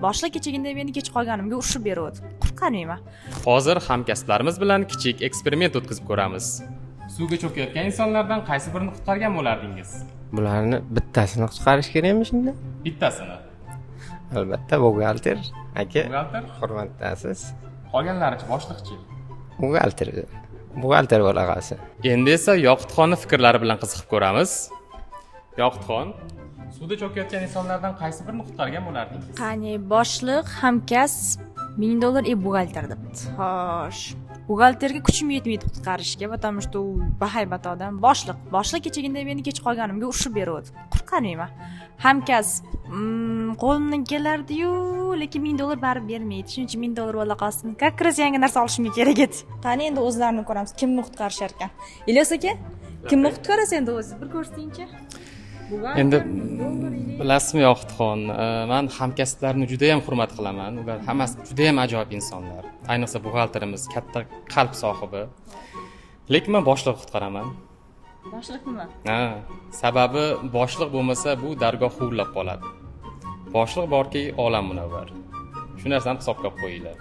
Boshliq kechagina meni kech qolganimga urishib beruvdi. Qutqarmayman. Hozir hamkasblarimiz bilan kichik eksperiment o'tkazib ko'ramiz. Suvga cho'kayotgan insonlardan qaysi birini qutqargan bo'lardingiz? Bularni bittasini qutqarish kerakmi shunda? Bittasini. Albatta, buxgalter aka. Buxgalter? Hurmatdasiz. Qolganlarichi, boshliqchi? Buxgalter. Buxgalter bo'la qolsin. Endi esa Yoqutxonni fikrlari bilan qiziqib ko'ramiz. Yoqutxon, suvda cho'kayotgan insonlardan qaysi birini qutqargan bo'lardingiz? Qani, boshliq, hamkasb, 1000 dollar и buxgalter debdi. Xo'sh. Buxgalterga kuchim yetmaydi qutqarishga, потому что u bahaybat odam. Boshliq, boshliq kechagina meni kech qolganimga urishib beruvdi. Qutqarmayman. Hamkasb, qo'limdan kelardi-yu, lekin 1000 dollar baribir bermaydi. Shuning uchun 1000 dollar bo'la qolsin. Как раз yangi narsa olishimga kerak edi. Qani, endi o'zlarini ko'ramiz, kimni qutqarishar ekan. Ilyos aka, kimni qutqarasiz endi o'zi? Bir ko'rsatingchi. Endi bilasizmi, Yoqutxon, man hamkasblarni juda yam hurmat qilaman. Ular hammasi juda yam ajoyib insonlar. Ayniqsa buxgalterimiz katta qalb sohibi. Lekin man boshliqni qutqaraman. Boshliq nima? Ha, sababi boshliq bo'lmasa, bu dargoh huvillab qoladi. Boshliq borki, olam munavvar. Shu narsani hisobga olib qo'yinglar.